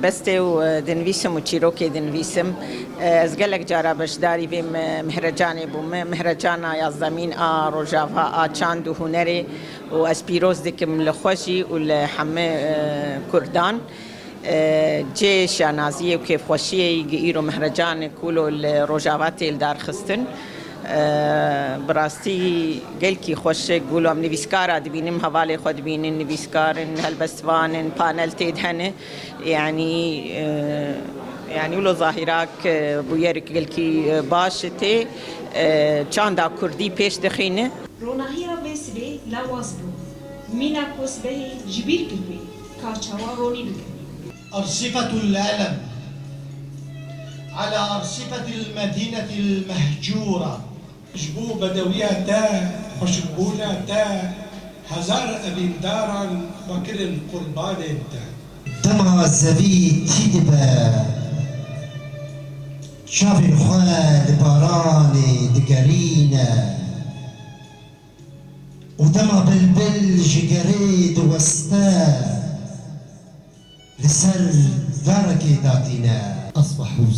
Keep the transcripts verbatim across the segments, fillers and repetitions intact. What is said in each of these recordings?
Bestê û, e, dinivîsim û çîrokê dinivîsim. E, ez gelek cara beşdarî vê me-, mehrecanê bûme. Mehrecana yazdemîn a Rojava a çand û hunerê û ez pîroz dikim li xwe jî û li heme, e, Kurdan. E, cê şanaziyê û kêfxweşiyê yî gi îro mehrecanê ku lo li Rojava tê li dar xistin. E, bi rastî gelkî xweş e, ku lo em nivîskara dibînim, hevalê xwe dibînin, nivîskar in, helbestvan in, panel tê de hene. Yanî, e, yanî wilo zahîrak, e, bûyerek gelkî, e, baş tê, e, çanda kurdî pêş dixîne. Ronahiya vê sibê lawaz bû. Mîna ku sibehê ji bîr kiribû, ka çawa ronî bikin. أرصفة الألم على أرصفة المدينة المهجورة. Ji bo bedewiya te, xweşikbûna te, hezar evîndaran xwe kirin qurbanên te. Dema zevî tî dibe, çavên xwe li baranê digerîne û dema bilbil ji gerê diweste, li ser darekê datîne. أصبحوا،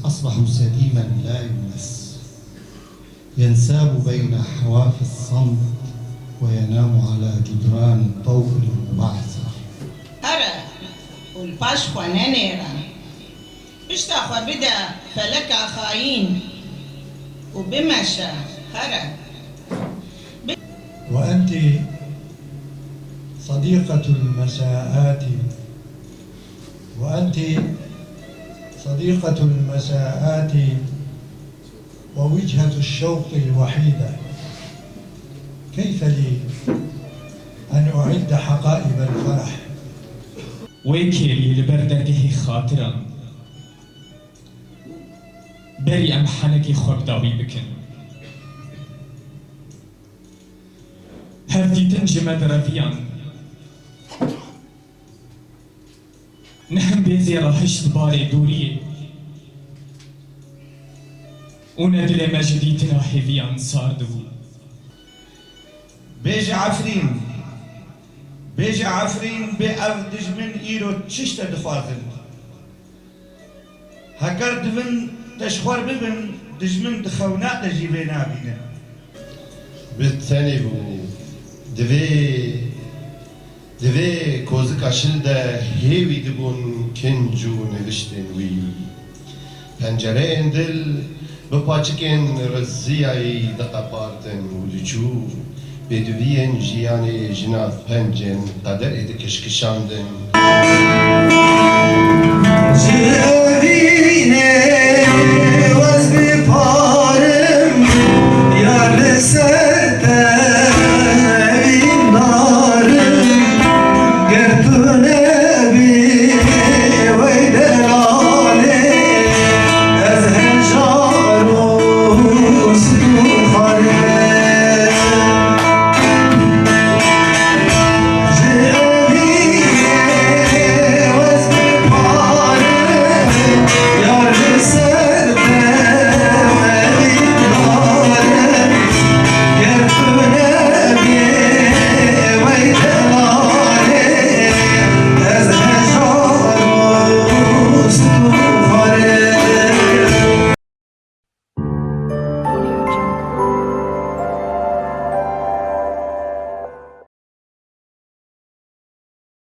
أصبحوا سديما لا يمس، ينساب بين حواف الصمت وينام على جدران الطوق المبعثر. Here û li paş xwe nenêre. Pişta xwe bide feleka xayîn û bimeşe. Here. وأنت صديقة المساءات، وأنت صديقة المساءات ووجهة الشوق الوحيدة. كيف لي أن أعد حقائب الفرح؟ Wê kêliyê li ber dergehê xatiran berî em henekê xwe bi dawî bikin. Hevdîtin ji me direviyan. Ne him bêzê rahişt barê dûriyê û ne dilê me ji dîtina hêviyan sar dibû. Bêje Efrîn, bêje Efrîn, bê ev dijmin îro çi ji te dixwazin? Heger divin te ji xwe re bibin, dijmin di xewna de jî vê nabînin. Bi tenê bû. Divê, divê kozika şil de hêwî dibûn kinc û niviştên wî. Pencereyên dil bi paçikên riziyayî diqepartin û diçû. Bêdiviyên jiyanê ji nav pencên qederê dikişkişandin. Ji evînê